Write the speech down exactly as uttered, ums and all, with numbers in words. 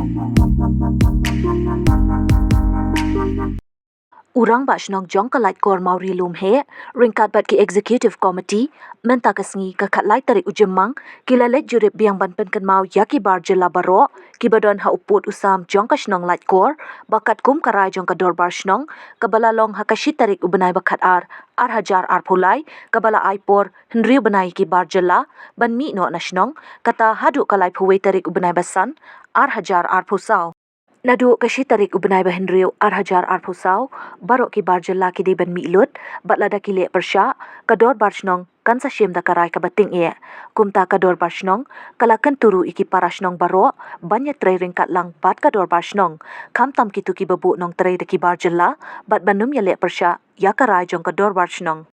U Rangbah Shnong jong ka Laitkor Mawri Lumheh ryngkat bad ki Executive Committee mynta ka sngi ka khatlai tarik u Jymmang ki la leit jurip biang ban pynkynmaw ïa ki bar jylla baroh kiba don ha u pud u sam jong ka shnong Laitkor ba katkum ka rai jong ka Dorbar Shnong kaba la long ha ka shi tarik u bnai ba khatar ar hajar arphew lai kaba la ai por hynriew bnai ïa ki bar jylla ban mih noh na shnong, kata haduh ka laiphew wei tarik u bnai ba san ar hajar arphew saw. Naduh ka shi tarik u bnai ba hynriew ar hajar arphew saw, baroh ki bar jylla ki dei ban mih lut bad lada ki leh pyrshah, ka Dorbar Shnong kan sa shim da ka rai kaba tyngeh. Kumta ka Dorbar Shnong ka la kyntu ruh ïa ki para shnong baroh ban ïatrei ryngkat lang bad ka Dorbar Shnong, khamtam kito kiba buh nongtrei da ki bar jylla bad ban ym ïaleh pyrshah ïa ka rai jong ka Dorbar Shnong.